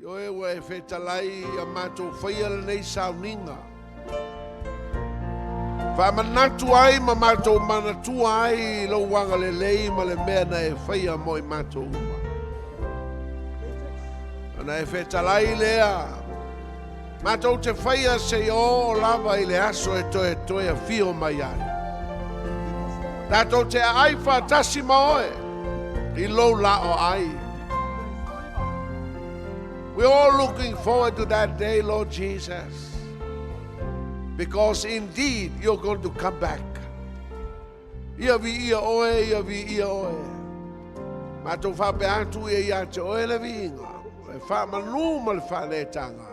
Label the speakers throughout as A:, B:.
A: Ioe ua e fetalai ia matou faia lenei sauniga. Faamanatu ai ma matou manatua ai i lou agalelei ma le mea na e faia mo i matou uma. Ona e fetalai lea, matou te faia seia oo lava i le aso e toe afio mai ai. Tatou te aai faatasi ma oe i lou laoai. We're all looking forward to that day, Lord Jesus. Because indeed you're going to come back. Ia viia oe, ia viia oe. Matou faapea atu ia ia te oe le viiga. Le faamanu ma le faaneetaga.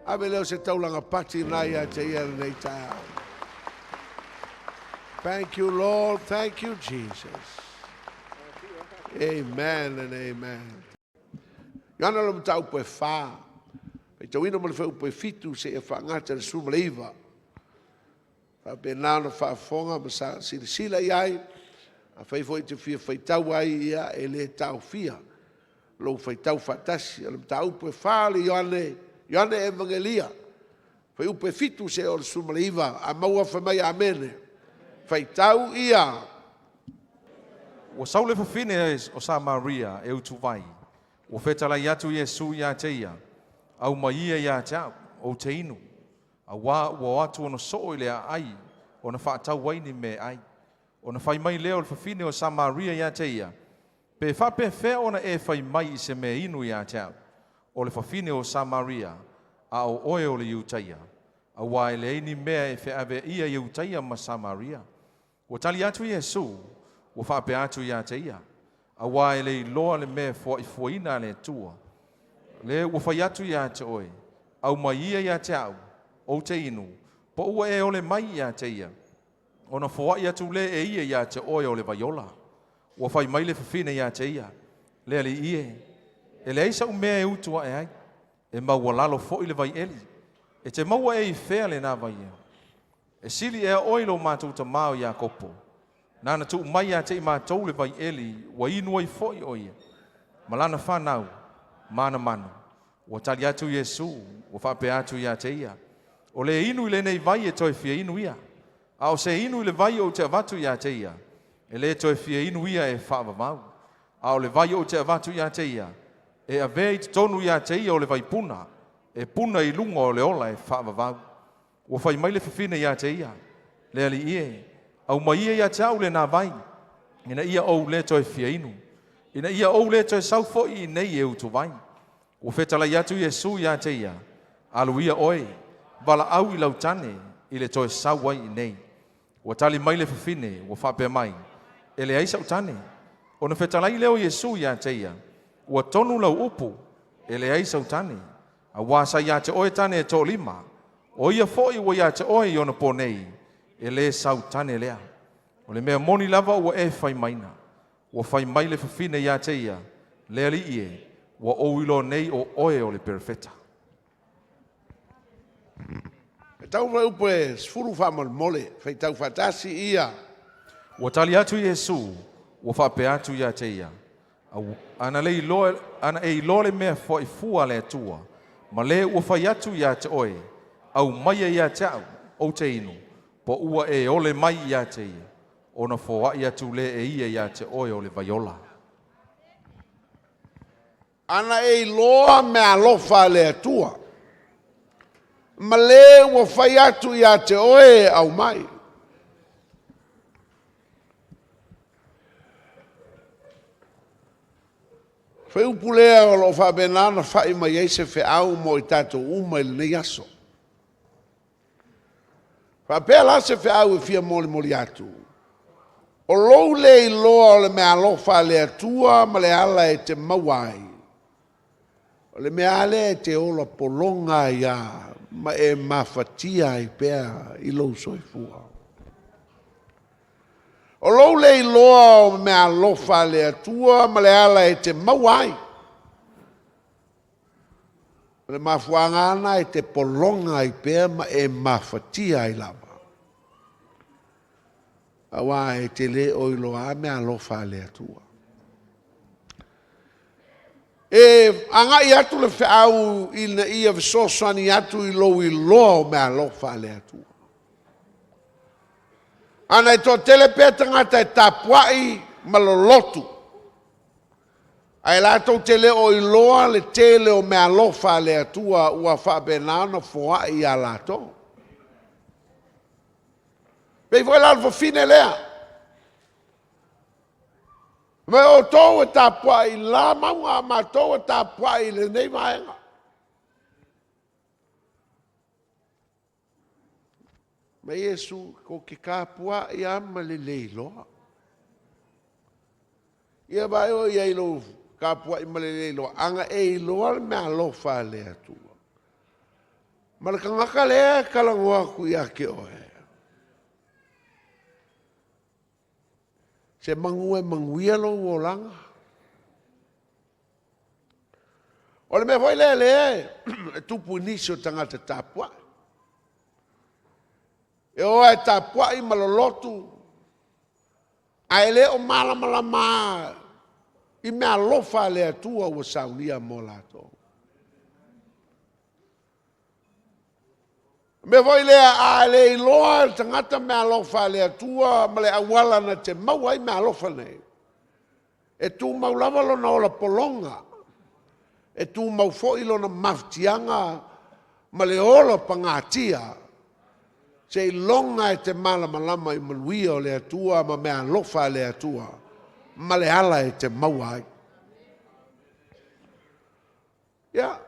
A: Ave lea o se taulaga pati na ia te ia lenei taeao. Thank you, Lord. Thank you, Jesus. Amen and amen. Ioane o le mataupu e 4. Faitauina ma le fuaiupu e 7 seia faagata le 19. Faapena ona faafofoga ma sa silasila i ai. Afai foi e te fia faitau ai ia e le taofia lou faitau faatasi. O le mataupu e 4 le Ioane, Ioane Evagelia. Fuaiupu e 7 seia oo i le 19. A maua fai mai amene. Faitau ia.
B: Ua sau le fafine o Samaria e utuvai. Ua fetalai atu Iesu ia te ia. Aumai ia ia te a'u, ou te inu. Auā ua o atu ona soo i le aai, ona faatau ai ni meaai. Ona fai mai lea o le fafine o Samaria ia te ia. Pe faapefea ona e fai mai i se mea inu ia te a'u. O le fafine o Samaria, a o oe o le Iutaia. Auā e leai ni mea e feaveaia Iutaia ma Samaria. Ua tali atu Iesu, ua faapea atu ia te ia. Auā e le iloa le mea foaifuaina a le Atua. Le ua fai atu ia te oe, aumai ia ia te a'u, ou te inu, po ua e ole mai ia te ia. Ona foai atu le e ia ia te oe o le vaiola. Ua fai mai le fafine ia te ia. Le alii e, e leai sa'u mea e utu a'e ai. E maualalo fo'i le vaieli. E te maua e i fea lena vaia. E sili ea oe i lo matou tamā o Iakopo. Nāna tuu mai ia te i matou le vaieli ua inu ai fo'i o ia. Ma lana fanau, ma ana manu. Ua tali atu Iesu, ua faapea atu ia te ia. O le inu i lenei vai e toe fia inu ia. A o se inu i le vai ou te avatu ia te ia, e le toe fia inu ia e faavavau. A o le vai ou te avatu ia te ia, e avea i totonu ia te ia o le vaipuna, e puna i luga o le ola e faavavau. Ua fai mai le fafine ia te ia. Le alii e, aumai ia ia te a'u lenā vai, ina ia ou le toe fia inu. Ina ia ou le toe sau fo'i iinei e utuvai. Ua fetalai atu Iesu ia te ia, alu ia oe, valaau i lau tane i le toe sau ai iinei. Ua tali mai le fafine, ua faapea mai, e leai sa'u tane. Ona fetalai lea o Iesu ia te ia, ua tonu lau upu, e leai sau tane. Auā sa ia te oe tane e toalima. O ia fo'i ua ia te oe i onapō nei, e lē sau tane lea. O le mea moni lava ua e fai maina. Ua fai mai le fafine ia te ia, le alii e, ua ou iloa nei o oe o le perofeta.
A: Faitau fuaiupu e 10 faamolemole. Faitau faatasi ia.
B: Ua tali atu Iesu, ua faapea atu ia te ia. Ana le iloa, ana e iloa le mea foaifua a le Atua, ma le ua fai atu ia te oe, aumaia ia te a'u, ou te inu, po ua e ole mai ia te ia, ona foai atu le e ia ia te oe o le vaiola.
A: Ana e iloa meaalofa a le Atua, ma le ua fai atu ia te oe aumai. Fuaiupu lea o lo o faapena ona fai mai ai se feau mo i tatou uma i lenei aso. Faapea la se feau e fia molimoli atu. O lou le iloa o le meaalofa a le Atua ma le ala e te maua ai. O le mea lava lea e te ola pologa ai lava ma e mafatia ai pea i lou soifua. O lou le iloa o meaalofa a le Atua ma le ala e te maua ai. O le mafuaaga lena e te pologa ai pea ma e mafatia ai lava. Auā e te le o iloa meaalofa a le Atua. E agai atu le feau ina ia fesoasoani atu i lou iloa o meaalofa a le Atua. Ana e toatele pea tagata e tapuai ma lolotu, ae latou te le o iloa le tele o meaalofa a le Atua ua faapena ona foai ia latou. E pei foi la o le fafine lea, Ma outou e tapuai i la mauga, a matou e tapuai i lenei vaega. Ma Iesu, tou te tapuai lava ma le le iloa. Ia vaai o i ai i lou tapuai ma le le iloa, ana e iloa le meaalofa a le Atua. Ma le tagata lea e talanoa atu ia te oe. Se manu e manuia lou olaga. O le mea foi lea lea e tupu i nisi o tagata tapuai. E o lava e tapuai ma lolotu, ae le o malamalama i meaalofa a le Atua ua saunia mo latou. O le mea foi lea, a le iloa e le tagata meaalofa a le Atua ma le auala na te maua ai meaalofa nei, e tumau lava lona ola pologa, e tumau foi lona mafatiaga ma le ola pagatia, seiloga e te malamalama i manuia o le Atua ma meaalofa a le Atua ma le ala e te maua ai. Ia,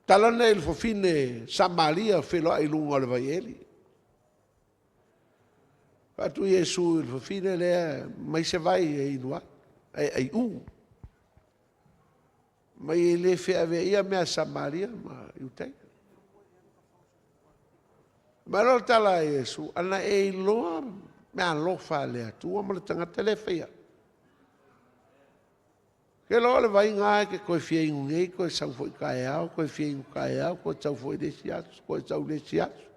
A: tala nei i le fafine Samaria feiloai i luga o le vaieli. Fai atu Iesu i le fafine lea, mai se vai e inu ai, ae aiu. Mai e le feaveaia mea a Samaria ma Iutaia. Mai loa le tala a Iesu, ana e iloa meaalofa a le Atua ma le tagata lea e fai atu. Ke loa o le vai na e te toe fia inu nei, toe sau foi taeao, toe fia inu taeao, toe sau foi le isi aso, toe sau le isi aso.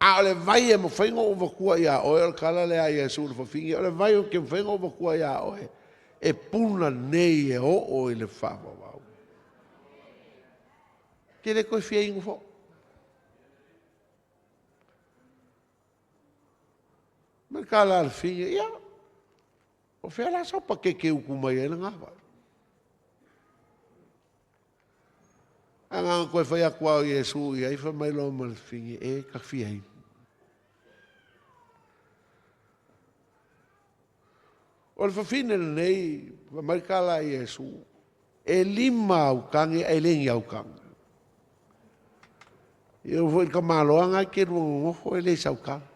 A: A o le vai e mafai ona ou avatua ia oe, o le tala lea a Iesu i le fafine, o le vai ou te mafai ona ou avatua ia oe, e puna nei e oo i le faavavau. E te le toe fia inu foi. Ma le tala a le fafine, ia, o fea la sau pakeke e utu mai ai lena vai? Ae na ona toe fai atu lava o Iesu i ai, fai mai loa ma le fafine, e ta fia inu. O le fafine lenei, fai mai le tala a Iesu, e 5 aukage ae le ni aukage. E oo foi i le tamaloa lena e te lua nonofo e le sau tala.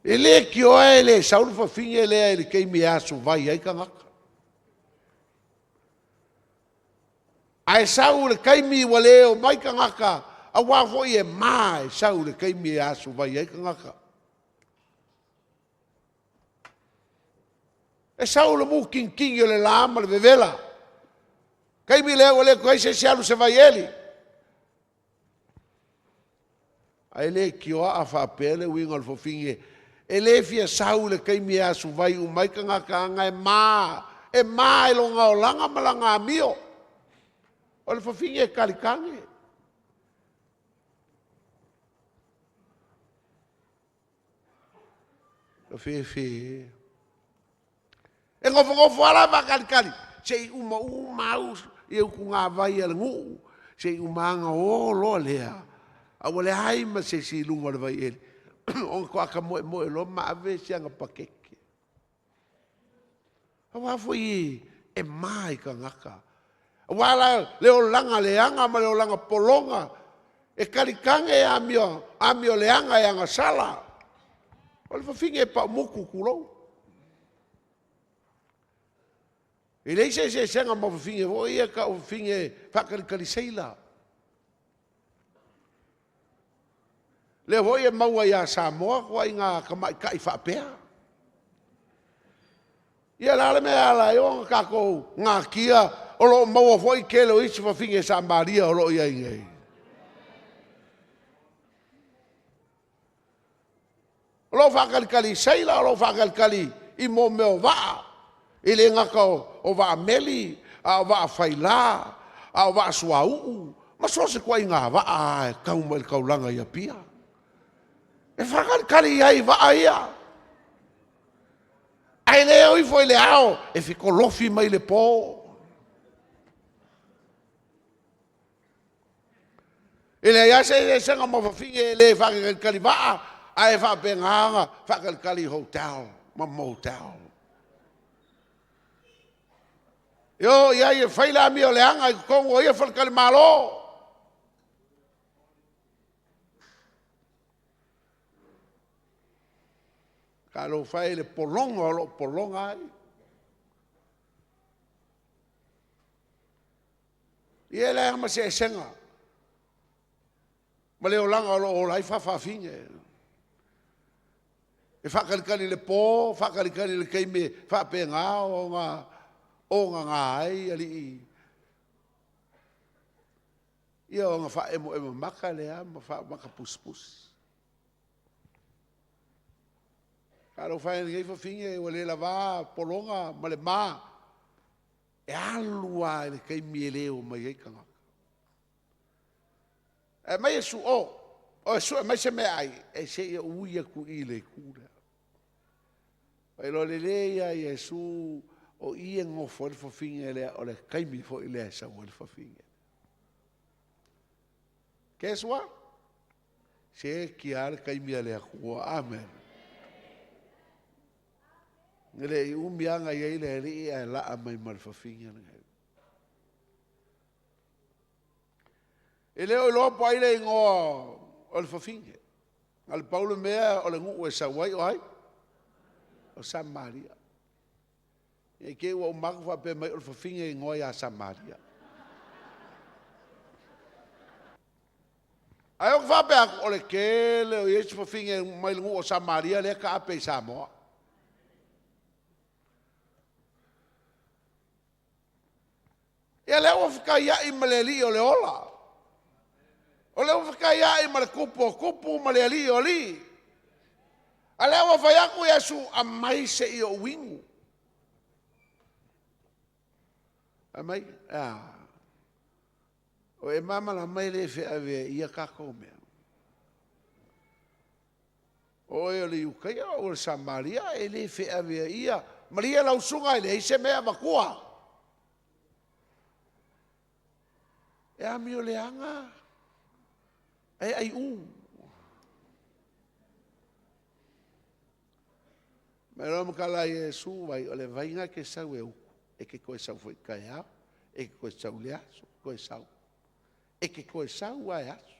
A: E leitioa e le sau le fafine lea i le taimi e asu vai ai tagata. Ae sau i le taimi ua le omai tagata, aua foi e ma e sau i le taimi e asu vai ai tagata. E sau le mutinitini o le la ma le vevela. Taimi lea ua le toe i ai se isi e alu i se vaieli. Ae le tioaa faapea le uiga o le fafine. E le fia sau i le taimi e asuvai uma ai tagata aga e ma, e ma i lona olaga ma lana amio. O le fafine e talitage. Fefe. E nofonofo lava la faatalitali se i uma uma au i utugavai a le nuu, se i uma ona o loa lea, a ua leai ma se isi i luga o le vaieli, ona to'a tamoemoe loa ma ave si ana pakeke. Aua foi e ma i tagata. Aua la le olaga leaga ma le olaga pologa, e talitage e amio, amio leaga e agasala. O le fafine e paumutu, tulou. E leai se eseesega ma fafine foi ia e tau o fafine faatalitali seila. Lea foi e maua ia Samoa ituaiga tamaitai faapea. Ia o le a le mea e ala ai ona tatou natia o lo o maua foi le tele o isi fafine Samaria o lo o i ai nei? O lo o faatalitali i seila, o lo o faatalitali i mea o vaa. E le gata o vaa meli, a o vaa faila, a o vaa suauu, ma so o se ituaiga vaa lava e tau mai i le taulaga i Apia. E faatalitali i ai i vaa ia. Ae le o ifo i le ao e fetolofi mai le po. E leai lava se eseesega ma fafine e le faatalitali vaa ae faapena ona faatalitali i hotel ma motel. E o i ai e fai le amioleaga i totonu o ia faletalimalo. Talofa e i le pologa o lo o pologa ai. Ia e leai lava ma se esega ma le olaga o lo o ola ai faafaafine. E faatalitali i le po, faatalitali i le taimi e faapena ona ogaga ai alii, ia ona faaemoemo mata lea ma faamatapusipusi. Talofa e i lenei fafine ua le lava pologa ma le ma, e alu lava i le taimi e le omai ai tagata. Ae aumai Iesu, o, o e sue mai se meaai, e se i ou ui atu i le itu lea. Ua iloa lelei lava e Iesu o i e nofo ai le fafine lea, o le taimi foi lea e sau ai le fafine. Guess what? Se tia lava le taimi a le Atua. Amene. E le i umi lava na i ai le alii ae laa mai ma le fafine lenei. E le o iloa po o ai le igoa o le fafine. Na o le pau le mea o le nuu e sau ai o ai? O Samaria. Ne i te i ua uma atu faapea mai o le fafine e igoa ia Samaria. Ae ou te faapea atu, o le tele o isi fafine mai le nuu o Samaria lea e taape i Samoa. Ia lea ua fetaiai ma le Alii o le ola. O lea ua fetaiai ma le Tupu o tupu ma le Alii o alii. A o lea ua fai atu Iesu, aumai se i ou inu. Fai mai, e a? O e malamalama e le feaveaia tatou mea? O oe o le Iutaia, o au o le Samaria, e le feaveaia. Malie lau susuga e leai se mea e avatua. E amioleaga ae aiu. Fai mai loa ma tala a Iesu, vaai, o le vai lena e te sau e utu, e te toe sau foi taeao, e te toe sau i le aso, toe sau. E te toe sau lava e asu.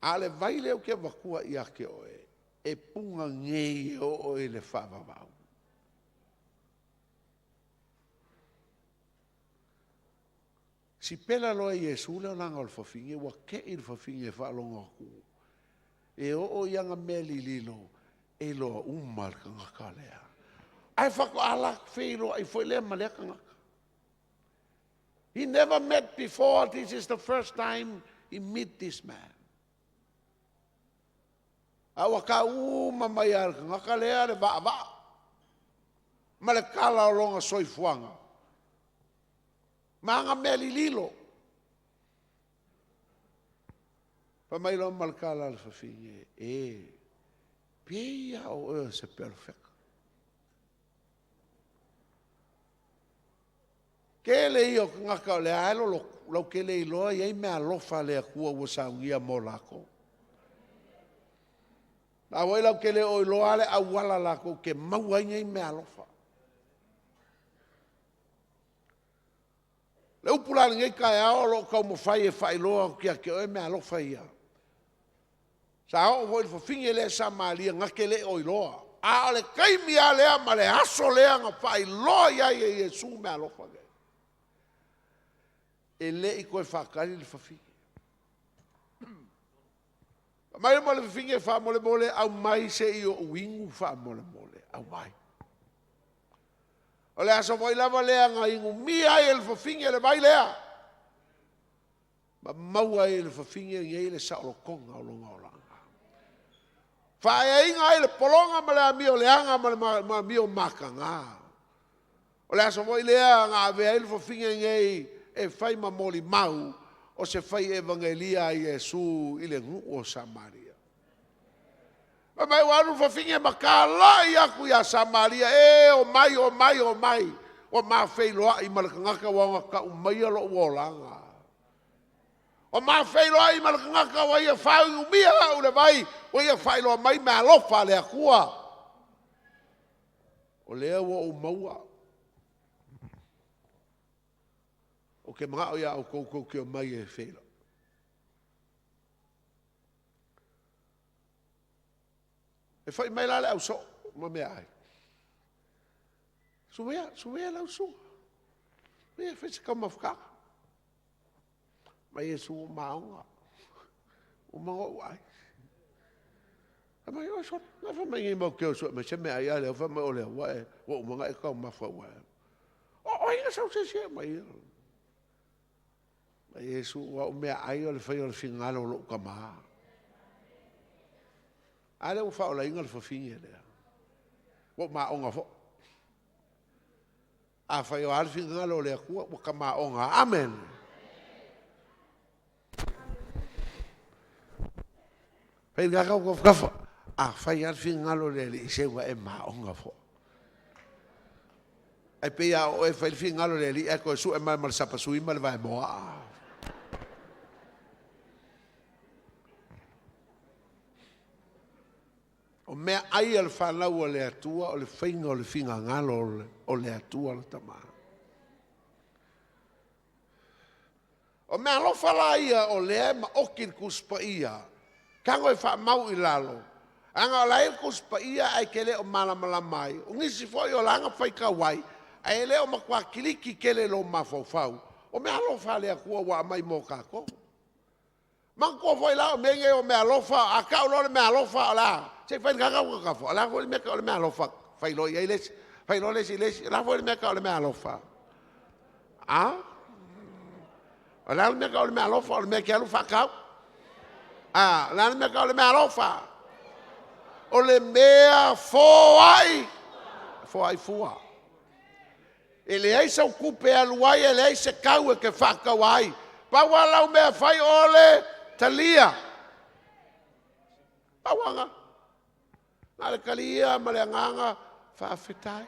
A: A o le vai lea ou te avatua ia te oe, e puna nei e oo i le faavavau. Sipela loa e Iesu le olaga o le fafine, ua te i le fafine e faalogo atu e oo i ana mea lililo, e iloa uma e le tagata lea. Ae faatoa latou feiloai foi lea ma lea tagata. He never met before, this is the first time he meet this man. A ua tau uma mai lava e le tagata lea le vaavaa ma le tala o lona soifuaga ma ana mea lililo. Fai mai loa ma le tala a le fafine, e, pei lava o oe o se perofeta. Tele ia o tagata o lea lava e lolotu, latou te le iloa e i ai meaalofa a le Atua ua saunia mo latou. A foi latou te le o iloa le auala latou te maua ai nei meaalofa. O le upu la i lenei taeao o lo o taumafai e faailoa atu ia te oe meaalofa ia. Sa oo foi i le fafine lea Samaria na te le o iloa. A o le taimi lava lea ma le aso lea na faailoa i ai e Iesu meaalofa nei, e le i toe faatali le fafine. Fai mai ma le fafine, faamolemole aumai se i ou inu faamolemole, aumai. O le aso foi lava lea na inumia ai e le fafine le vai lea, ma maua ai e le fafine lenei le saolotoga o lona olaga. Faaeaina ai le pologa ma le amioleaga ma le amio mataga. O le aso foi lea na avea ai le fafine nei e fai ma molimau o se fai evagelia a Iesu i le nuu o Samaria. Fai mai ua alu le fafine ma talai atu ia Samaria, e omai, omai, omai, ua ma feiloai ma le tagata ua ona tau maia lou olaga. Ua ma feiloai ma le tagata ua ia fainumia au i le vai, ua ia faailoa mai meaalofa a le Atua. O lea ua ou maua. Ou te manao iā outou tou te omai e feiloai. E fai mai la le ausoo ma meaai, Sumea, sumea lau susuga, sumea e fai se taumafataga. Fai mai Iesu, ua maoga, ua uma ona ou ai. Fai mai, oi sole, na fai mai nei matou te o e sue mai se meaai, a o lea ua fai mai o lea ua uma ona e taumafa ua e… O ai na sau se isi e aumai? Fai mai Iesu, o au meaai o le faia o le finagalo o lou Tama. A lea ua faaolaina le fafine lea, ua ou maoga foi. Afai o a le finagalo o le Atua, ua ta maoga lava. Amene. Fai i le tafatafa, afai lava le finagalo o le Alii, se ua e maoga foi. Ae pei lava o oe e fai le finagalo o le Alii ae toe sue mai ma le sapasui ma le vaemoa. O meaai a le fanau a le Atua o le faiga o le finagalo o le Atua le Tama. O meaalofa la ia o lea e maoti i le Tusi Paia, tago e faamau i lalo, leaga o la e i le Tusi Paia ae te le o malamalama ai. O nisi foi o la e na faitau ai, ae le o matua kiliki tele i lou mafaufau, o meaalofa a le Atua ua aumai mo tatou. Manatua foi la o mea nei o meaalofa, a tau loa le meaalofa o le a? Se i fai i le tafatafa, o le a foi le mea e tau o le meaalofa? Fai loa i ai le isi, fai loa le isi i le isi, o le a foi le mea e tau o le meaalofa? A? O le a le mea e tau o le meaalofa? O le mea e te alu faatau? A, o le a le mea e tau o le meaalofa? O le mea foai, foai fua. E leai sau tupe e alu ai, e leai se tau e te faataua ai. Pau lava lau mea e fai o le talia. Pau lava lena. Na o le talia ma le agaga faafetai.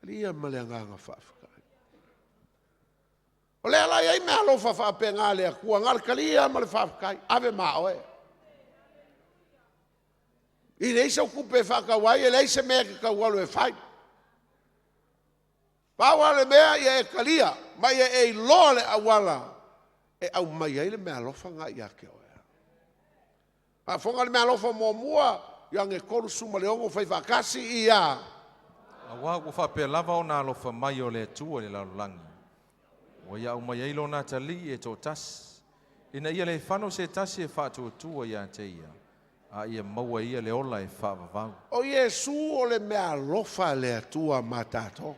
A: Talia ma le agaga faafetai. O lea la e i ai meaalofa faapena a le Atua, na o le talia lava ma le faafetai, ave ma oe. E leai sau tupe e faatau ai, e leai se mea e te tau alu e fai. Pau lava le mea ia e talia ma ia e iloa le auala e aumai ai le meaalofa lena ia te oe. Faafofoga le meaalofa muamua, Ioane 36, fai faatasi ia.
B: Auā ua faapea lava ona alofa mai o le Atua i le lalolagi, ua ia aumai ai lona Atalii e toatasi, ina ia le fano se tasi e faatuatua ia te ia, a ia maua e ia le ola e faavavau.
A: O Iesu o le meaalofa a le Atua ma tatou.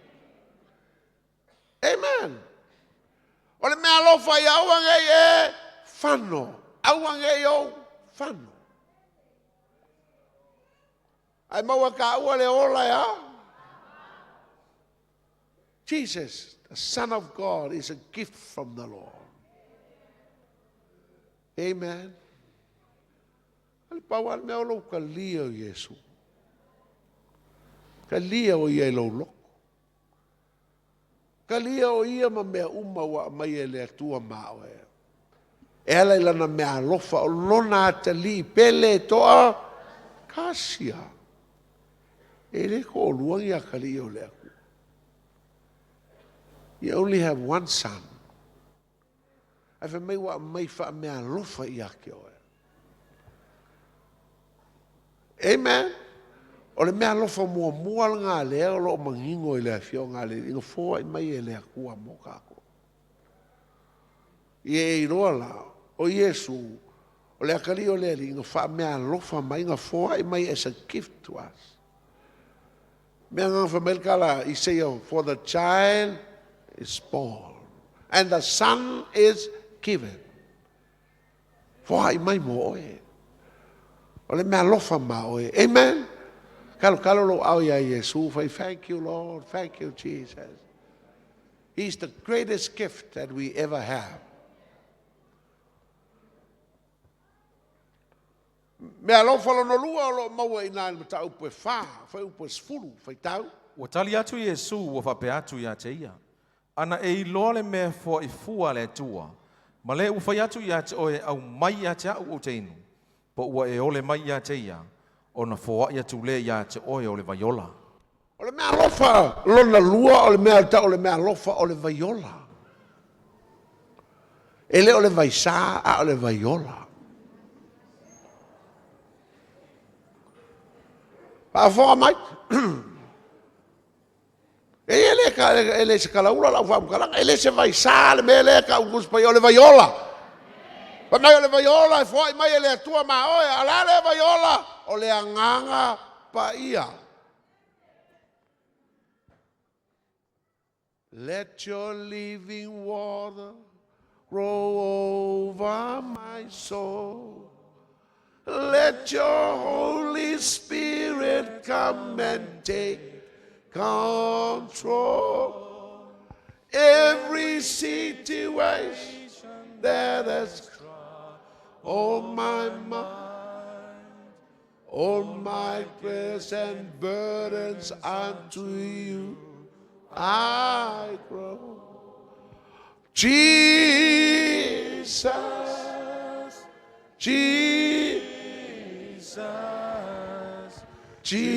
A: Amen. O le meaalofa ia aua ne i e fano, aua ne i ou fano. Ae maua e taua le ola e a? Jesus, the Son of God, is a gift from the Lord. Amen. O le pau lava le mea o lou talia o Iesu. Talia o ia i lou loto. Talia o ia ma mea uma ua aumai e le Atua ma oe. E ala i lana meaalofa o lona atalii pele e toa tasi lava. E le toalua ni atalii o le Atua. You only have one son. Ae fai mai ua aumai faameaalofa ia te oe. Amen. O le meaalofa muamua lena lea o lo o manino i le Afioga a le Alii na foai mai e le Atua mo tatou. Ia e iloa la, o Iesu, o le atalii o le Alii na faameaalofa mai, na foai mai as a gift to us. Mea na fai mai le tala Isaia, for the child is born and the son is given. Foai mai mo oe. O le meaalofa ma oe. Amen. Kalokalo lou ao iā Iesu, fai, Thank you, Lord, thank you, Jesus. He's the greatest gift that we ever have. Mea alofa lona lua o lo o maua i ina i le mataupu e fa, fuaiupu e 10, faitau.
B: Ua tali atu Iesu ua faapea atu ia te ia, Ana e iloa le mea foaʻi fua a le Atua, ma le ua fai atu ia te oe e aumai ia te aʻu ou te inu, po ua e ole mai ia te ia, ona foaʻi atu lea ia te oe o le vai ola.
A: O le mea alofa lona lua o le mea tau o le mea alofa o le vai ola. E le o le vaisā a o le vai ola. Faafofoga mai. E le, e le se kalaula lau faamatalaga, e le se vaisā le mea lea e tau Tusi Paia, o le vaiola. Fai mai o le vaiola e foai mai e le Atua ma oe, a o le a lea vaiola? O le Agaga Paia. Let your living water grow over my soul. Let your Holy Spirit come and take control. Every situation that has on my mind, all my cares and burdens unto you I grow. Jesus, Jesus, Jesus.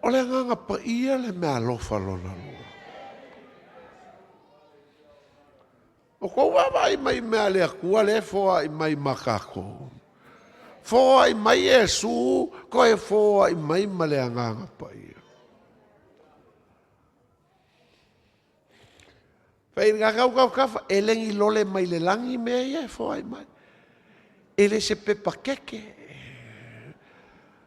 A: O le Agaga Paia le mea alofa lona lua. O kou vaavaai mai i mea a le Atua lea e foai mai ma tatou. Foai mai Iesu, toe foai mai ma le Agaga Paia. Fai i ka kau kafa, e legi lole mai le lagi mea ia e foai mai. E le se pepa keke.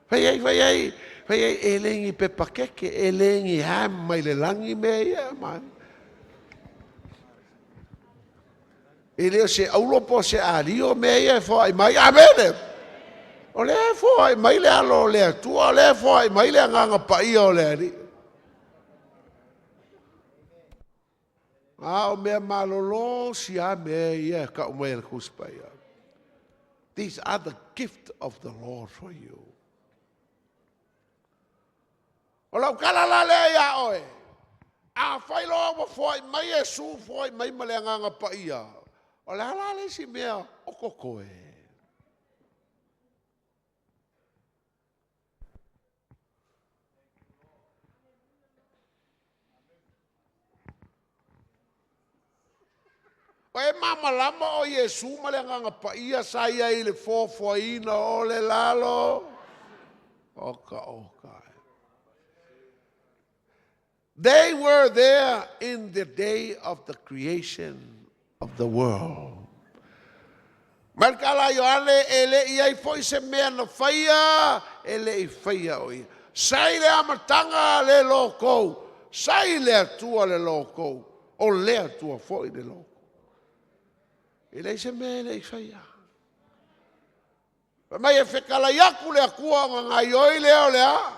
A: Fai ai, fai ai, fai ai, e le ni pepa keke, e le ni ham mai le lagi mea ia mai. E le o se aulo po o se alio mea ia e foai mai. Amene! O lea e foai mai le alo o le Atua, o lea e foai mai le Agaga Paia o le Alii. A o mea malolo si a mea ia e tau mai e le Tusi Paia. These are the gift of the Lord for you. O lau tala la lea iā oe, afai loa ua foai mai Iesu, foai mai ma le Agaga Paia, o le a la le isi mea o totoe? O e malamalama o Iesu ma le Agaga Paia sa i ai i le foafoaina o le lalo? Oka oka. They were there in the day of the creation of the world. Mai le tala a Ioane, e le i ai foi se mea na faia, e le i faia o ia. Sa i le amataga le lokou, sa i le Atua le lokou, o le Atua foi le lokou. E leai se mea e le i faia. Fai mai e fetalai atu le Atua ona gaoioi lea o le a?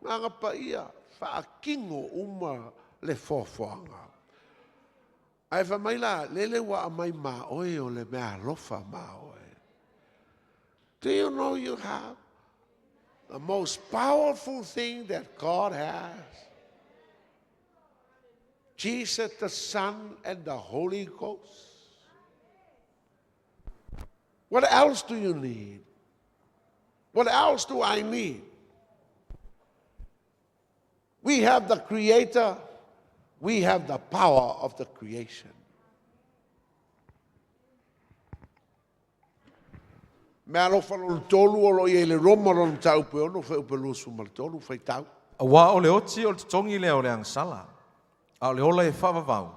A: Agaga Paia, faatino uma le foafoaga. Ae fai mai la, lele ua aumai ma oe o le meaalofa ma oe. Do you know you have the most powerful thing that God has? Jesus the Son and the Holy Ghost. What else do you need? What else do I need? We have the Creator. We have the power of the creation. Mea alofa lona tolu o lo o i ai i le Roma lona mataupu e 6, fuaiupu e 23, faitau.
B: Auā o le oti o le totogi lea o le agasala, a o le ola e faavavau,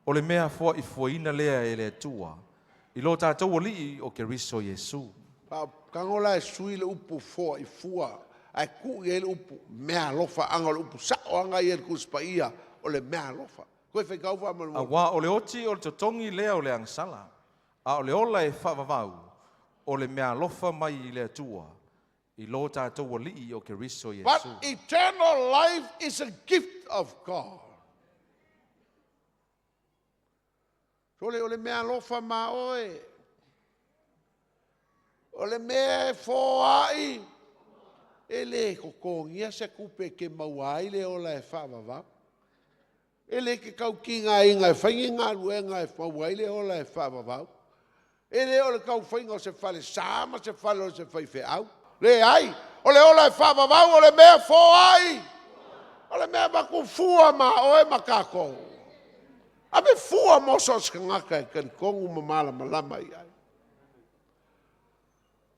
B: o le mea foaʻi fuaina lea e le Atua, i lo tatou Alii o Keriso Iesu.
A: Tago la e sui le upu foaʻi fua ae tuu i ai le upu meaalofa aga o le upu sao aga ia i le Tusi Paia o le meaalofa. Toe faitau faamolemole.
B: Auā o le oti o le totogi lea o le agasala, a o le ola e faavavau, o le meaalofa mai i le Atua i lo tatou Alii o Keriso
A: But
B: Iesu.
A: eternal life is a gift of God. Sole o le mea alofa ma oe. O le mea e foai. E le totogia se tupe e te maua ai le ola e faavavau. E le te tautigaina e fai ni galuega e maua ai le ola e faavavau. E le o le taufaiga o se falesa ma se fale o se faifeau. Leai, o le ola e faavavau o le mea foai. O le mea avatu fua ma oe ma tatou. Ave fua mo so o se tagata e talitonu ma malamalama i ai.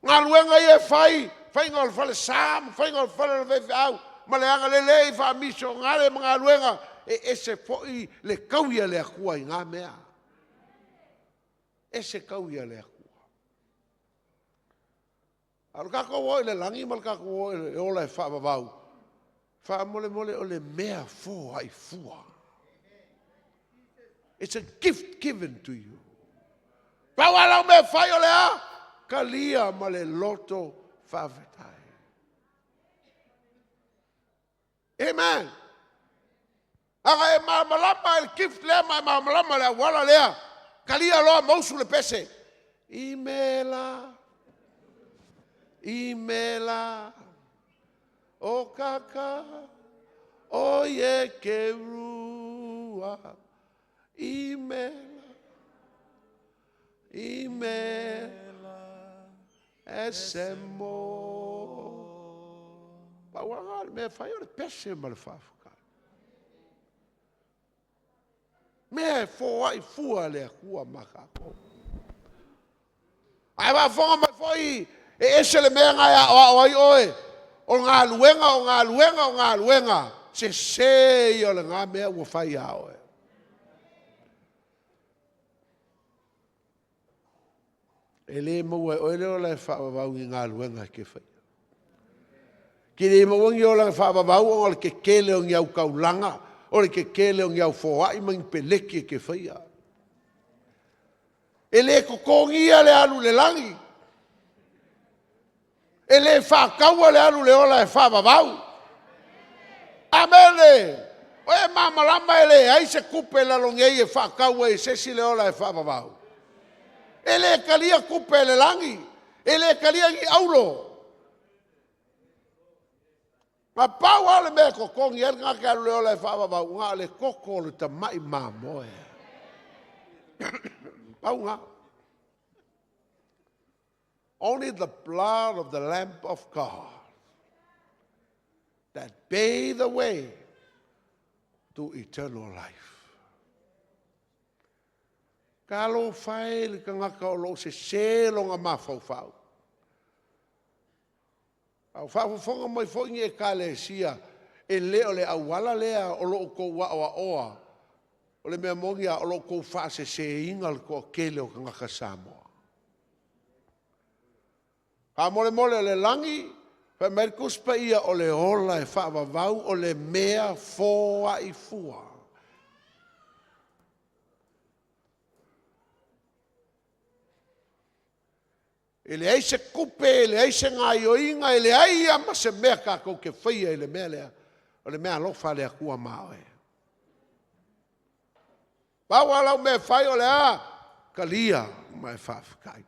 A: Galuega ia e fai, faiga o le falesa ma faiga o le fale o le faifeau, ma le agalelei faamisionale ma galuega, e ese foi le taui a le Atua i na mea. Ese taui a le Atua. A o le tatou o i le lagi ma le tatou o i le ola e faavavau, faamolemole o le mea foai fua. It's a gift given to you. Pau lava lau mea e fai o le a? Talia ma le loto faafetai. Amen. Aga e malamalama i le gift lea ma e malamalama i le auala lea, talia loa ma usu le pese. Imela, imela, o kaka, o ye ke rua. Imela, imela, SMO. Pau lava le mea e fai o le pese ma le faafetai. Mea e foai fua le Atua ma tatou. Ae faafofoga mai foi, e ese le mea na e aoao ai oe, o galuega, o galuega, o galuega, sese ia o lena mea ua fai ia oe. E le maua e oe le ola e faavavau i galuega e te faia. Te le maua ni olaga faavavau ona o le tetele o ni au taulaga, o le tetele o ni au foai ma ni peleki e te faia. E le totogia le alu i le lagi. E le faataua le alu i le ola e faavavau. Amene! O e malamalama e leai se tupe i lalo nei e faatau ai e se isi le ola e faavavau. E le talia tupe e le lagi, e le talia ni auro. Na pau lava le mea e totogi ai le tagata e alu i le ola e faavavau, na o le toto o le tamai mamoe. Pau lena. Only the blood of the Lamb of God that paved the way to eternal life. Talofa e i le tagata o lo o sese lona mafaufau. A o faafofoga mai foi ni ekalesia, e le o le auala lea o lo o outou aoaoa. O le mea moni lava, o lo o outou faaseseina le toatele o tagata Samoa. Faamolemole o le lagi, fai mai le Tusi Paia, o le ola e faavavau o le mea foai fua. E leai se tupe, e leai se gaioiga, e leai lava ma se mea tatou te faia i le mea lea. O le mea alofa a le Atua ma oe. Pau lava lau mea e fai o le a? Talia ma e faafetai.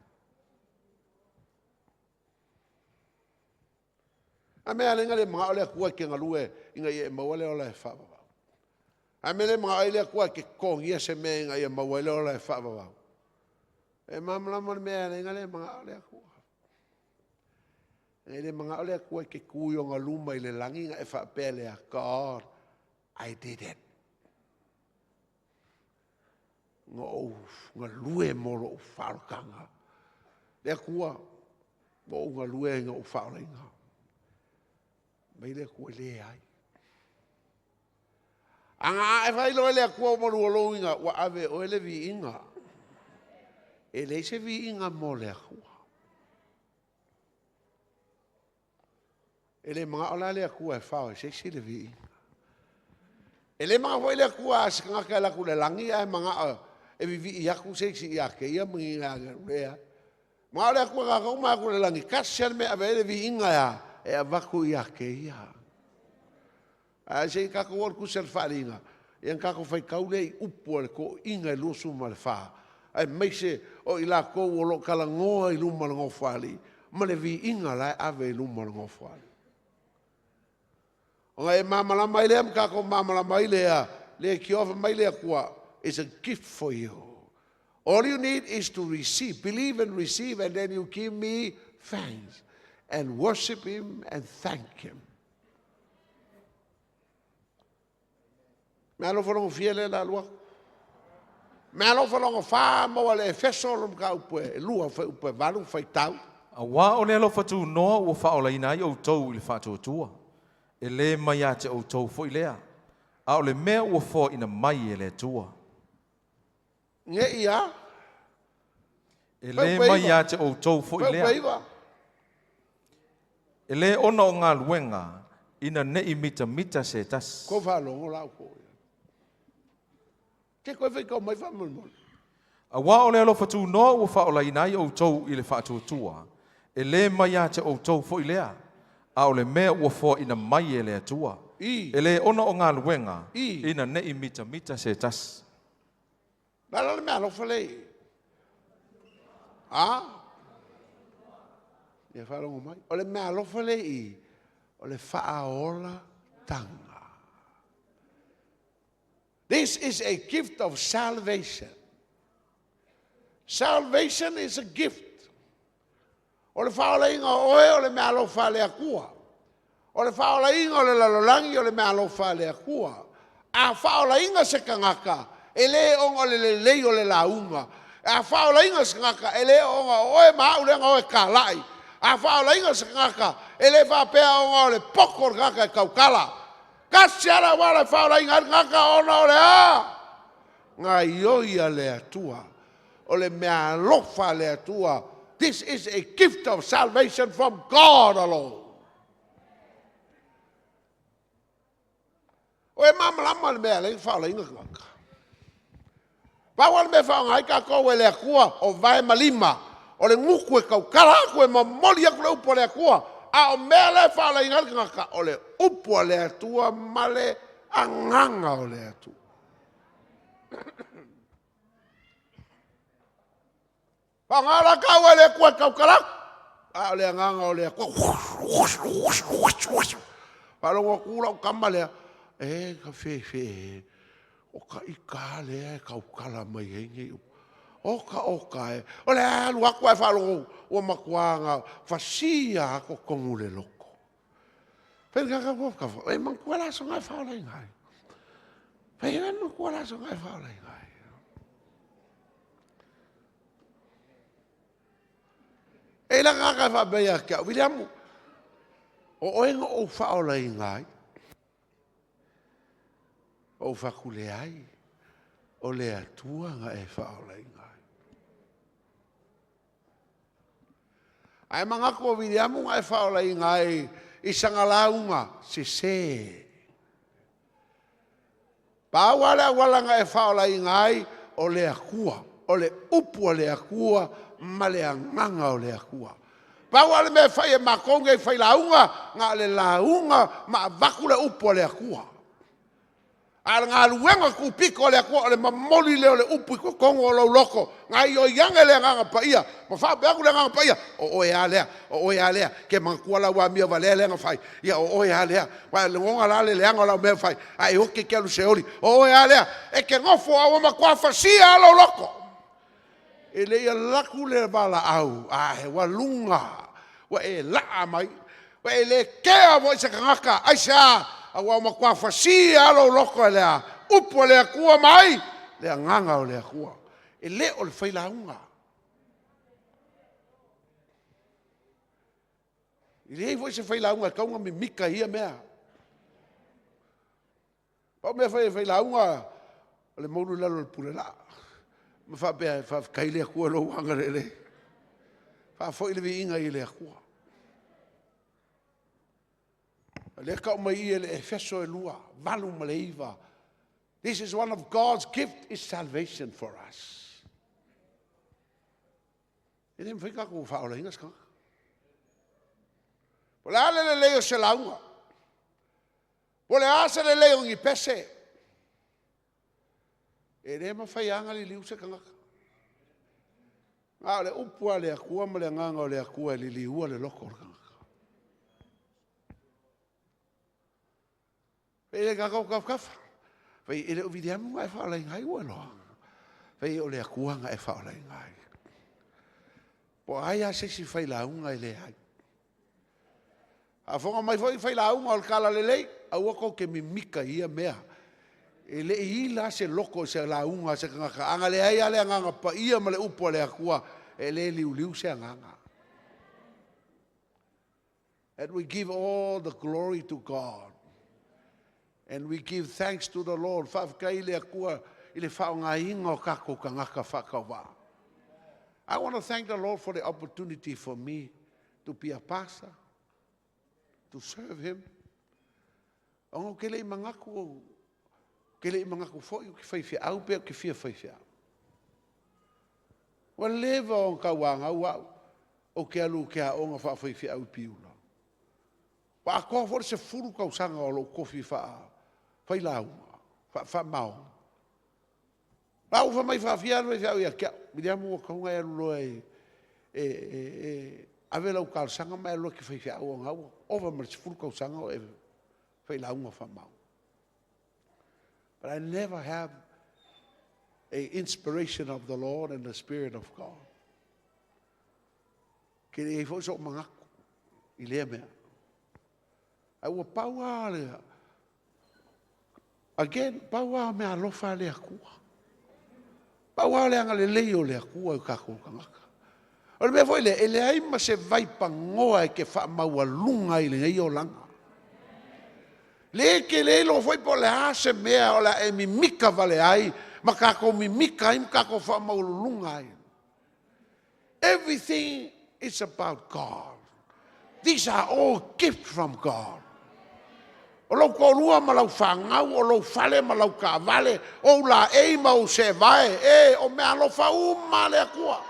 A: A mea e ala le manao le Atua e te galue ina ia e maua le ola e faavavau. A mea le manao ai le Atua e te totogia se mea ina ia maua ai le ola e faavavau. E malamalama le mea e ala ai le manao le Atua. E le manao le Atua e te tu i ona luma i le lagi na e faapea lea, God, I did it. Na ou galue mo lou faaolataga. Le Atua, na ou galue na ou faaolaina. Mai le Atua e leai. Aga a e faailoa e le Atua ua malua lou ina, ua ave e oe le viiga. E leai se viiga mo le Atua. E le manao la le Atua e fao e se isi le viiga. E le manao foi le Atua a se tagata e alu atu i le lagi ae manao e vivii atu se isi ia te ia ma ni agelu. Leai. Ma o le Atua kākou ma aku i le lagi, tasi lava le mea e ave ai le viiga e a? E avatu ia te Ia. Ae se i tatou oo i le Tusi a le Faaaliga, ia ona tatou faitau lea i upu a le toeaina e 24, aemaise o i latou o lo o talanoa i luma o le Nofoalii ma le viiga la e ave i luma o le Nofoalii. Ona e malamalama ai lea ma tatou malamalama ai lea, leitioa fai mai le Atua, it's a gift for you. All you need is to receive, believe and receive, and then you give me thanks and worship Him and thank Him. Meaalofa logofie lea o le a alu atu. Meaalofa logofa maua e le Efeso lona mataupu e 2 fuaiupu e 8 faitau.
B: Auā o le alofa tunoa ua faaolaina ai outou i le faatuatua, e lē mai ia te outou foi lea, a o le mea ua foaina mai e le Atua.
A: Ne i a?
B: E lē mai ia te outou foi lea. E lē ona o galuega, ina ne i mitamita se tasi.
A: Kou faalogo la outou ia. Ke koe faitau mai faamolemole.
B: Auā o le alofa tunoa ua faaolaina ai outou i le faatuatua, e lē mai ia te outou foi lea, a o le mea ua foaina mai e le Atua, e lē ona o galuega, ina ne i mitamita se tasi.
A: O le a la le meaalofa lea e i i? A? Ia faalogo mai. O le meaalofa lea e i i, o le faaolataga. This is a gift of salvation. Salvation is a gift. O le faaolaina o oe o le meaalofa a le Atua. O le faaolaina o le lalolagi o le meaalofa a le Atua. A faaolaina se tagata, e le ona o le lelei o le lauga. A faaolaina se tagata, e le ona o oe ma au lea na o e talai. A faaolaina se tagata, e le faapea ona o le poto o le tagata e tautala. Tasi lava le auala e faaolaina ai le tagata ona o le a? Gaioi a le Atua. O le meaalofa a le Atua. This is a gift of salvation from God alone. O e malamalama le mea e ala ai ona faaolaina tagata? Pau lava le mea e faaaoga ai tatou e le Atua, o vae ma lima, o le gutu e tautala atu e momoli atu le upu a le Atua. A o mea la e faaolaina ai le tagata, o le upu a le Atua ma le agaga o le Atua. Faaaoga la taua e le Atua e tautala atu, a o le agaga o le Atua. Faalogo atu lau tama lea, e ka fefe, o ta ita lava lea e tautala mai ai nei upu. Oka oka e, o le alu atu ae faalogo ua matua na fasia lava totonu o le loto. E manatua le aso na e faaolaina ai. Fai e manatua le aso na e faaolaina ai. E i la tagata e faapea ia te au, Viliamu, o oe na ou faaolaina ai. Ou fai atu, leai, o le Atua na e faaolaina ai. Ae manatu o Viliamu na e faaolaina ai i sana lauga sese. Pau lava le auala na e faaolaina ai, o le Atua, o le upu a le Atua ma le agaga o le Atua. Pau lava le mea e fai e matou nei failauga, na o le lauga ma avatu le upu a le Atua. A o le galuega tupito a le Atua, o le momoli lea o le upu i totonu o lou loto, gaoioi ane le Agaga Paia, ma faapea atu le Agaga Paia, o oe lava lea, o oe lava lea, e te manatua lau amio valea lea na fai, ia o oe lava lea, ua e lagona la le leaga o lau mea na fai, a e oti e te alu i le Seoli, o oe lava lea, e te nofo a ua matua fasia lava lou loto. E le i alu atu le valaau, ae ua luga, ua e laa mai, ua e le kea foi i se tagata. Aisea? Aua ua matua fasia lava lou loto e le a? Upu a le Atua ma ai? Le Agaga o le Atua. E le o le failauga. E leai foi se failauga e tatau ona mimita i ia mea. Pau le mea e fai e le failauga, o le moulu i lalo o le pulelaa ma faapea, faafetai le Atua i lou agalelei. Faafoi le viiga i le Atua. O lea e tau mai i i e le Efeso e 2, 8 ma le 9. This is one of God's gift is salvation for us. E le mafai tatou faaolaina se tagata. O le a le lelei o se lauga? Po o le a se lelei o ni pese? E le mafai lava ona liliu se tagata. Na o le upu a le Atua ma le Agaga o le Atua e liliua le loto o le tagata. E le tatou tafatafa. Fai e le o Viliamu na e faaolaina ai ua e iloa. Fai o le Atua na e faaolaina ai. Po o ai lava se isi failauga e leai. Faafofoga mai foi failauga o le talalelei, aua tou te mimita i ia mea. E le i ila lava se loto i se lauga a se tagata, a na leai lava le Agaga Paia ma le upu a le Atua, e le liuliu se agaga. And we give all the glory to God. And we give thanks to the Lord. Faafetai i le Atua i le faaaogaina o tatou tagata faatauvaa. I want to thank the Lord for the opportunity for me to be a pastor, to serve Him. Ona ou te le i manatu, ou te le i manatu foi ou te faifeau pe ou te fia faifeau. Ua leva ona tauanau au, ou te alu ou te aoga faafaifeau i Piula. Ua atoa foi le 10 tausaga o lou tofi faa-failauga, faa-faamaoni. A ua fai mai faafia le faifeau ia te au, Viliamu ua tatau ona e alu loa e ave lau talosaga ma e alu loa e te faifeau aua o lena ua ova ma le 10 tausaga o e failauga faamaoni. But I never have a inspiration of the Lord and the Spirit of God. Ke le i ai foi so'u manatu i lea mea. Ae ua pau lava le, again, pau lava o meaalofa a le Atua. Pau lava o le agalelei o le Atua i o tatou tagata. O le mea foi lea, e leai ma se vaipanoa e te faamaualuga ai i lenei olaga. Le e te le iloa foi po o le a se mea o le a e mimita vale ai ma tatou mimita ai ma tatou faamaualuluga ai. Everything is about God. These are all gifts from God. O lou toalua ma lau fanau, o lou fale ma lau taavale, o ou laei ma ou seevae, e o meaalofa uma a le Atua.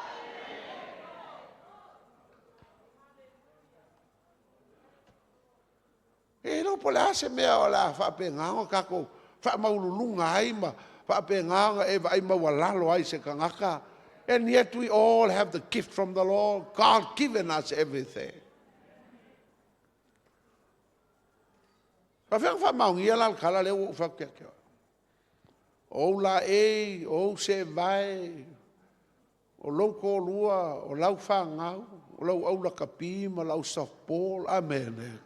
A: E iloa po o le a se mea o le a faapena ona tatou faamaualuluga ai ma faapena ona e vaai maualalo ai i se tagata. And yet we all have the gift from the Lord. God given us everything. Faafefea ona faamaonia la le tala lea ua ou fai atu ia te oe? O ou laei, o ou seevae, o lou toalua, o lau fanau, o lau au lakapi ma lau softball, amene.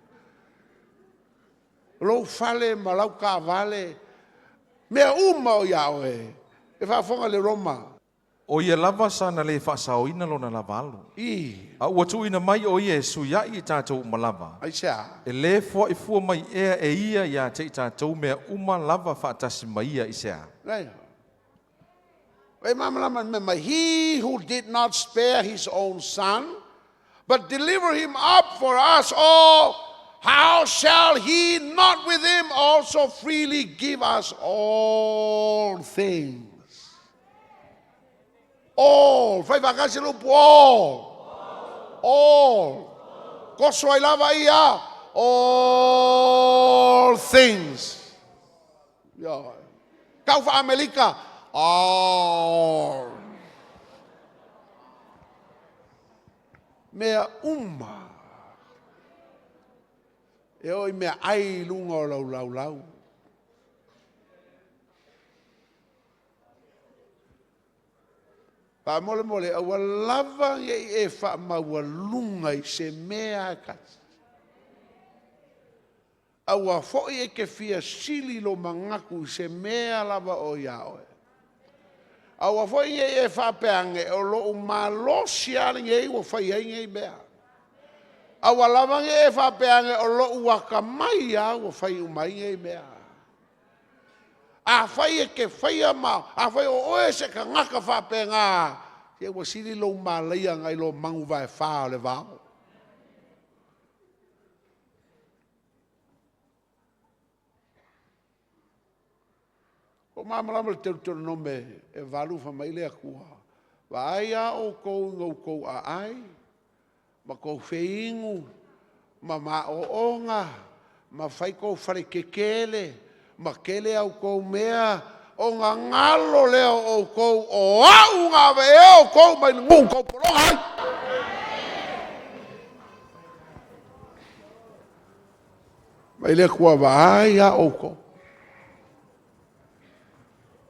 A: O lou fale ma lau taavale, mea uma o ia oe. E faafofoga le Roma.
B: O ia lava sa na lē faasaoina lona lava alo.
A: I.
B: A ua tuuina mai o ia e suiaʻi i tatou uma lava.
A: Aisea?
B: E lē foaʻi fua mai ea e ia iā te i tatou mea uma lava faatasi ma ia i se a?
A: Leai. E malamalama le mea mai, He who did not spare his own son, but deliver him up for us all, how shall he not with him also freely give us all things? All. Fai faatasi le upu all. All. Toso ai lava ia all things. Ioe. Tau faa-Amerika, all. Mea uma. E oo i meaai i luga o lau laulau. Faamolemole, aua lava ne i e faamaualuga i se mea e tasi. Aua foi e te fia sili lou manatu i se mea lava o ia oe. Aua foi ne i e faapea ane, o lou malosi lava lenei ua fai ai nei mea. Aua lava ne i e faapea ane, o lou atamai lava ua fai uma ai nei mea. Afai e te faia ma afai o oe se tagata faapena, se ua sili lou malaia nai lo manu vaefa o le vao. Ua malamalama i le Teutonome e 8 fai mai le Atua, Vaai lava outou i goutou aai, ma tou feinu, ma maooga, ma fai tou faletetele, ma tele a outou mea, ona galo lea o outou o au na avea outou mai le nuu tau pologa ai. Mai le Atua vaai a outou.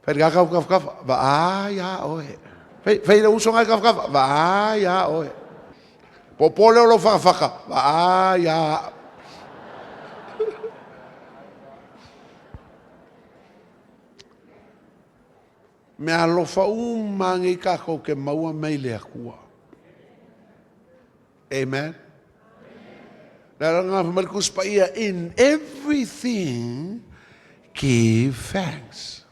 A: Fai le tagata tafatafa, vaai a oe. Fai, fai le uso nai tafatafa, vaai a oe. Popo leo lo whakawhaka, vaai a. Mea alofa uma nei kākou ke maua mai le Atua. Amen. In everything, give thanks.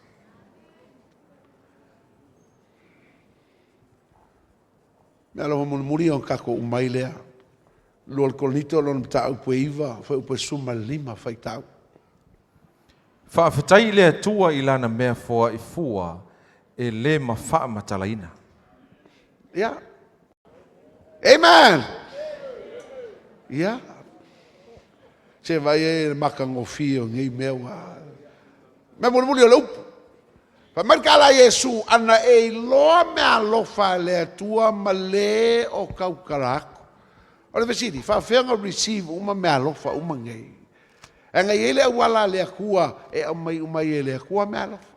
A: Mea alofa mulimuli o kākou umai lea. Lua le Korinito lona mataupu e 9, fuaiupu e 15 faitau.
B: Faafetai i le Atua i lana mea foai fua e le mafaamatalaina.
A: Yeah. Amen. Yeah. Se vai e le makagofie o nei mea ua. Mea mulimuli o le upu. Fai mai le tala a Iesu, ana e iloa mea alofa a le Atua ma le o tautala atu. O le fesili, faafefea ona receive uma mea alofa uma nei? E na i ai le auala a le Atua e aumai uma ai e le Atua mea alofa.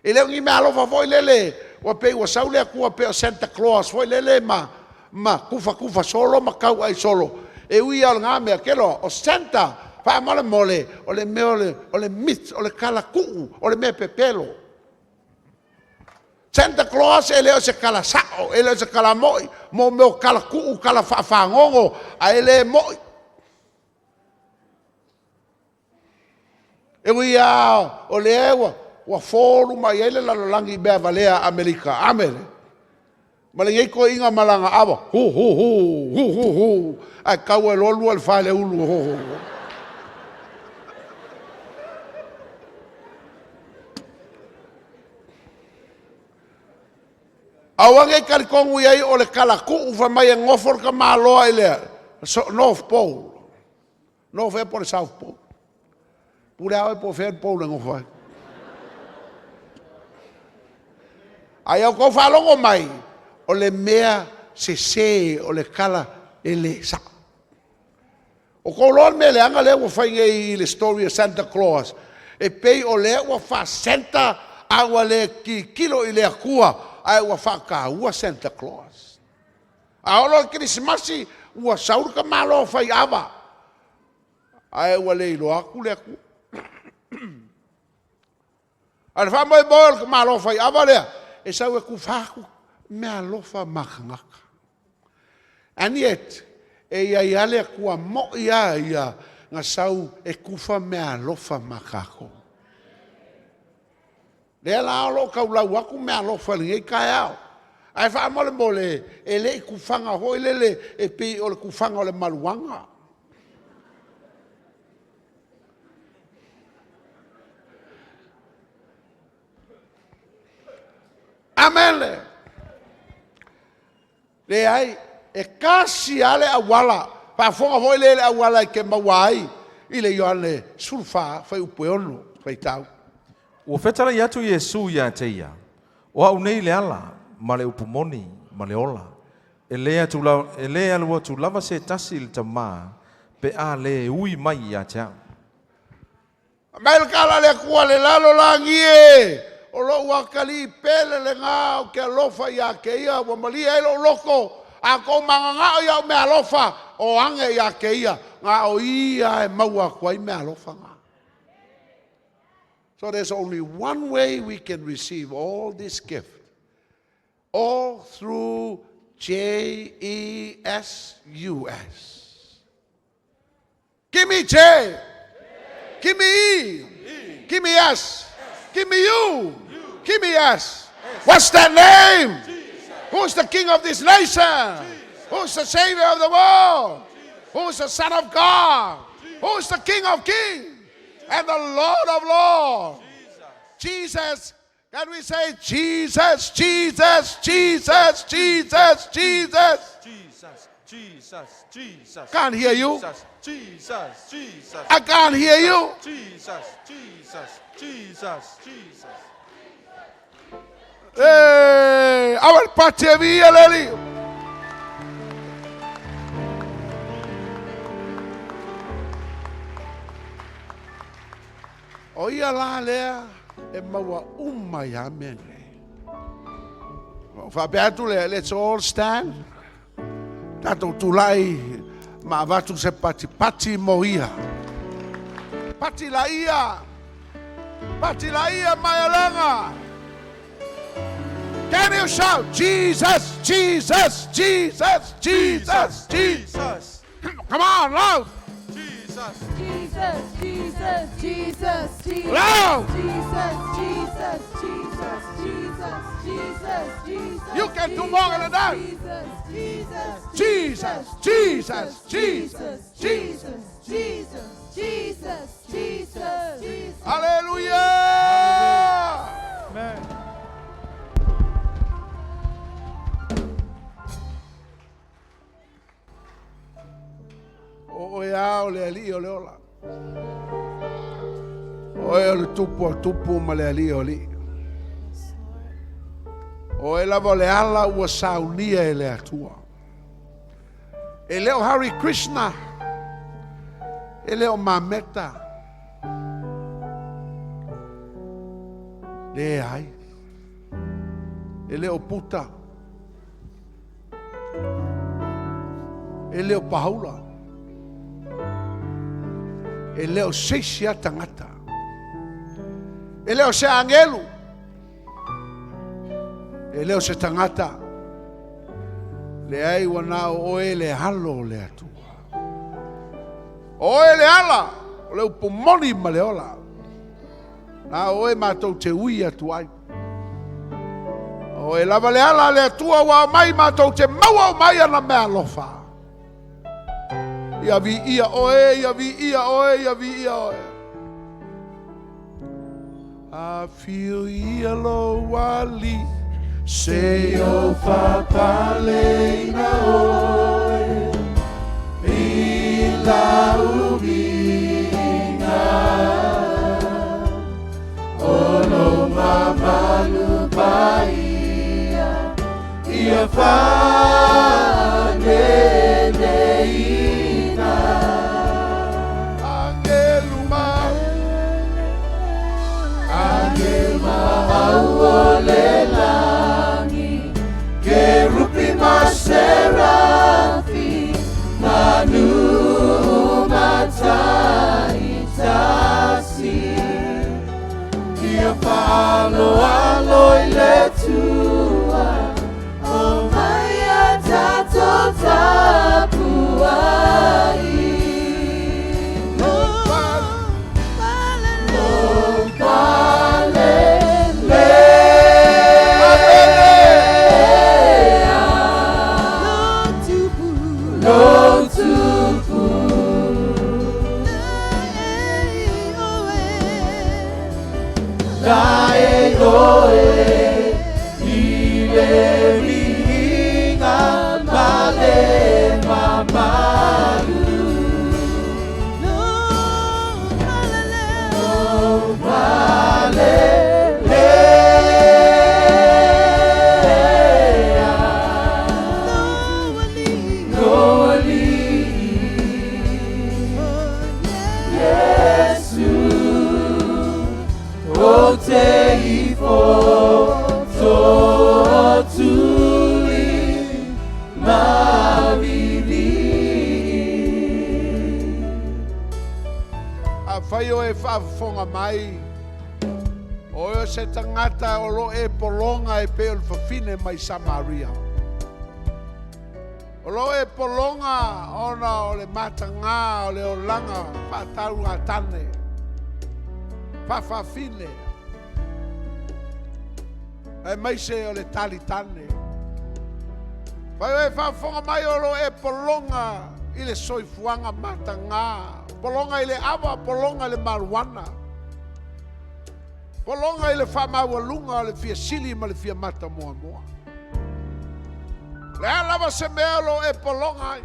A: E le o ni mea alofa foi lele, ua pei ua sau le Atua pei o Santa Claus foi lele ma tufatufa solo ma tauai solo. E ui lava o lena mea, ke loa, o Santa, faamolemole, o le mea o le myth, o le talatuu, o le mea pepelo. Santa Claus e le o se tala sao, e le o se tala moi, mo mea o talatuu, tala faafagogo, ae le moi. E ui lava o lea ua folu mai ai le lalolagi i mea valea a Amerika. Amene. Ma lenei toeaina ma lana ava, hu hu hu, hu hu hu, ae tau ai loa lua i le faleulu. Hu hu hu. Aua ne i talitonu i ai o le talatuu fai mai e nofo le tamaloa i le North Pole. North ea po o le South Pole. Pule lava oe po o fea le pole e nofo ai. Ae ia outou faalogo mai, o le mea sese, o le tala e le sao. O tou iloa le mea leaga lea ua fai nei i le story o Santa Claus, e pei o lea ua faa-Santa a ua le tilotilo i le Atua, ae ua faataua Santa Claus. A oo loa i le Kerisimasi, ua sau le tamaloa fai ava, ae ua le iloa atu le Atua. A o le faamoemoe o le tamaloa fai ava lea, e sau e tufa atu mea alofa ma tagata. And yet, e i ai lava le Atua moi lava ia na sau e tufa mea alofa ma tatou. Lea la o lo o taulau atu mea alofa i lenei taeao. Ae faamolemole, e le i tufaga foi lele e pei o le tufaga o le maluaga. Amen. Leai, e tasi lava le auala, faafofoga foi lea i le auala e te maua ai i le Ioane 14, fuaiupu e 6, faitau.
B: Ua fetalai atu Iesu ia te ia, o au nei le ala, ma le upu moni, ma le ola. E le, atu la, e le alu atu lava se tasi i le Tamā, pe a le ui mai ia te au.
A: Mai le tala a le Atua le lalolagi e, o lou atalii pele lena ou te alofa ia te ia, ua malie ai lou loto, a tou mananao i au mea alofa, o age ia te ia, na o ia e maua atu ai mea alofa na. So there's only one way we can receive all this gift. All through J E S U S. Give me J. Give me E. Give me S. Give me U. Give me S. What's that name? Who's the king of this nation? Who's the savior of the world? Who's the son of God? Who's the king of kings? And the Lord of lords? Jesus. Can we say Jesus, Jesus, Jesus, Jesus, Jesus?
B: Jesus, Jesus, Jesus.
A: Can't hear you.
B: Jesus, Jesus, Jesus.
A: I can't hear you.
B: Jesus, Jesus, Jesus, Jesus.
A: Hey, our party leli. O ia la lea e maua uma ia mea nei. Faapea atu lea, let's all stand. Tatou tulai ma avatu se patipati mo ia. Pati la ia. Pati la ia maialega. Can you shout, Jesus, Jesus, Jesus, Jesus, Jesus.
B: Jesus,
A: Come on, loud.
B: Jesus,
C: Jesus, Jesus, Jesus, Jesus.
A: Loud.
C: Jesus, Jesus, Jesus, Jesus, Jesus, Jesus.
A: You can do more than that.
C: Jesus, Jesus,
A: Jesus, Jesus, Jesus,
C: Jesus, Jesus, Jesus, Jesus, Jesus.
A: Hallelujah.
B: Amen.
A: O oe a o le alii o le ola. O oe o le tupu a tupu ma le alii o alii. O oe lava o le ala ua saunia e le Atua. E le o Hare Krishna. E le o Mameta. Leai. E le o Puta. E le o Pahaula. E le o se isi a tagata. E le o se agelu. E le o se tagata. Leai ua na o oe le alo o le Atua. O oe le ala o le upu moni ma le ola. Na o oe matou te ui atu ai. O oe lava le ala a le Atua ua aumai matou te maua uma ai ana meaalofa. Ia viia oe, ia viia oe, ia viia oe. Afio ia lou Alii, se i ou faapaleina oe, i lau viiga, o lou mamalu paia, ia faaneneina. Agelu ma, agelu ma au o le lagi, kerupi ma serafi, manu mataitasi. Ia faaaloalo i le Atua, omai ia tatou tapuai. Lou pale lea, lou tupu, lae oe, i le viiga ma le mamalu. Lou pale lea, lou Alii, Iesu, ou te ifo tootuli ma vilii. Afai o e faafofoga mai, o oe o se tagata o lo o e pologa e pei o le fafine mai Samaria. O lo o e pologa ona o le matagā o le olaga faataugatane, faafafine, aemaise o le talitane. Fai o e faafofoga mai o lo o e pologa i le soifuaga matagā, pologa i le ava, pologa i le marijuana. Pologa i le faamaualuga o le fia sili ma le fia mata muamua. O le a lava se mea o lo o e pologa ai,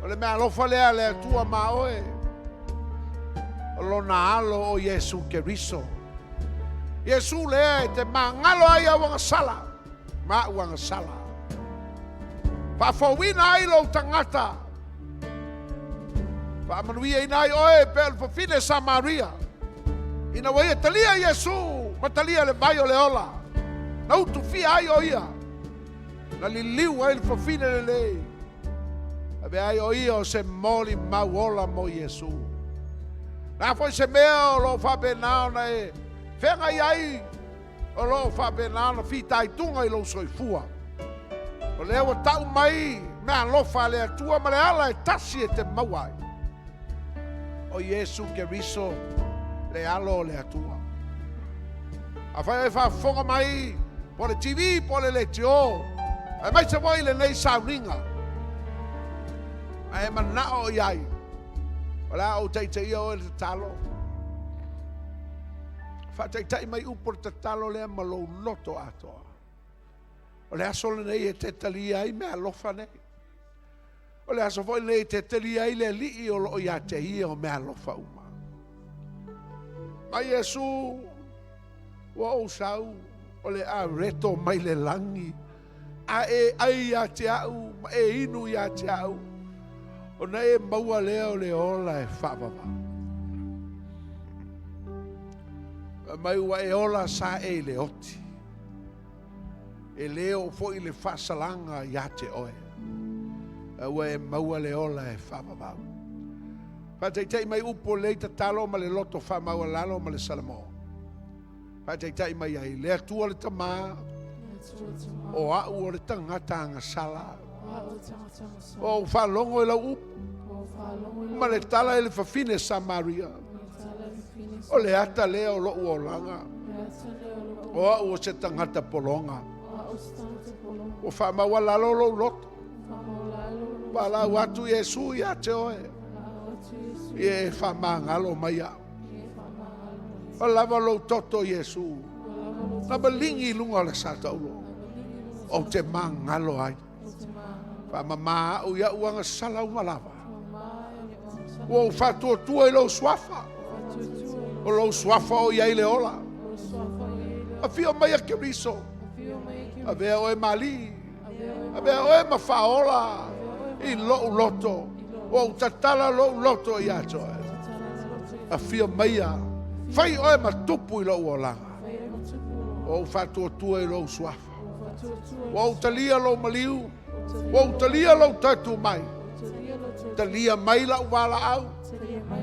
A: o le meaalofa lea a le Atua ma oe, o Lona Alo o Iesu Keriso. Iesu lea e te magalo ai au agasala ma a'u agasala. Faafouina ai lou tagata, faamanuiaina ai oe e pei o le fafine Samaria, ina ua ia talia Iesu ma talia le vai o le ola, na utufia ai o ia, na liliu ai le fafine lelei, avea ai o ia o se molimau ola mo Iesu. Le a foi se mea o lo o faapena ona e feagai ai, o lo o faapena ona fitaituga i lou soifua. O lea ua tau mai meaalofa a le Atua ma le ala e tasi e te maua ai, o Iesu Keriso le Alo o le Atua. Afai o e faafofoga mai po o le TV po o le leitio, aemaise foi lenei sauniga, a e manao i ai, o le a ou taitaia oe i le tatalo. Faataitai mai upu o le tatalo lea ma lou loto atoa. O le aso lenei e te talia ai meaalofa nei. O le aso foi lenei e te talia ai le Alii o lo o ia te ia o meaalofa uma. Mai Iesu, ua ou sau o le areto mai le lagi, a e ai ia te au ma e inu ia te au, ona e maua lea o le ola e faavavau. Fai mai ua e ola sa e i le oti, e le oo foi le faasalaga ia te oe, a ua e maua le ola e faavavau. Faataitai mai upu o lenei tatalo ma le loto faamaualalo ma le Salamo. Faataitai mai ai, Le Atua le Tama, o a'u o le tagata agasala, ua ou faalogo i lau upu ma le tala i le fafine Samaria, o le ata lea o lo'u olaga, o a'u o se tagata pologa, ua faamaualalo lou loto, valaau atu Iesu ia te oe, ia e faamagalo mai a'u. Ua lava lou toto Iesu, na maligi i luga o le sa taulo, ou te magalo ai. Faamama a'u i a'u agasala uma lava, ua ou faatuatua i lou suafa, o lou suafa o i ai le ola. Afio mai a Keriso, avea oe ma alii, avea oe ma faaola i lou loto, ua ou tatala lou loto ia te oe. Afio maia, fai oe ma tupu i lou olaga, ua ou faatuatua i lou suafa, ua ou talia lou maliu, ua ou talia lou tatu mai, talia mai lau valaau,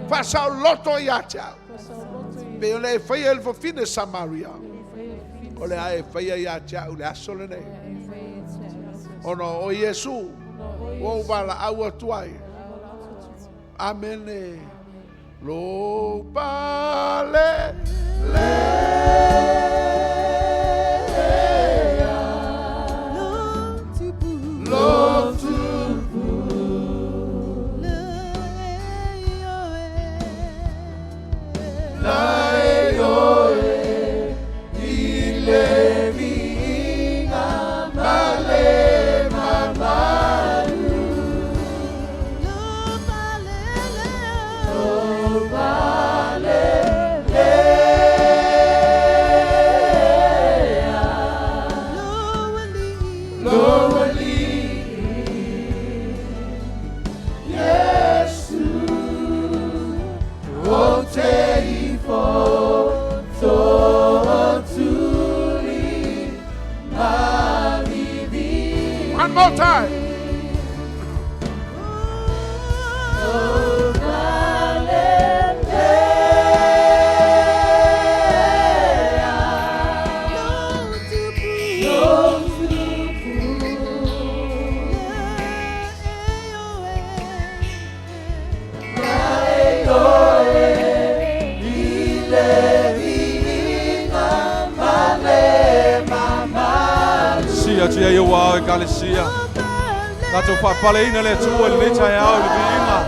A: faasaoloto ia te au, pei ona e faia i le fafine Samaria, o le a e faia ia te au i le aso lenei, ona o Iesu ua ou valaau atu ai. Amene. Lou pale One more time.
B: Sia atu ai ua ao Ekalesia. Tatou faapaleina le Atua i lenei taeao i le viiga.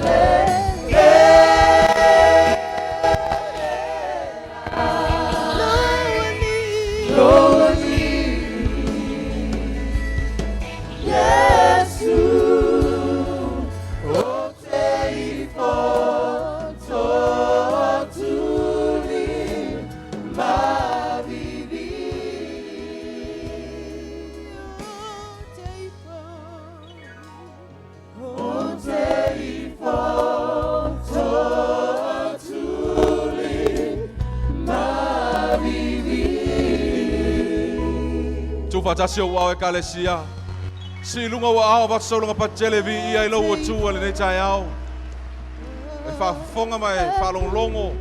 B: faatasi ou ao ekalesia. Si lunga ua ao avatu saulaga patele viia i lou Atua lenei taeao. E faafofoga ma e faalogologo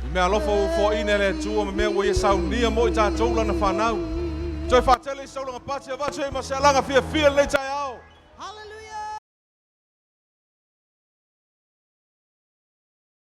B: i mea alofa ua foaina e le Atua ma mea ua ia saunia mo i tatou lana fanau. Toe faatele i saulaga pati avatu ai ma se alaga fiafia lenei taeao.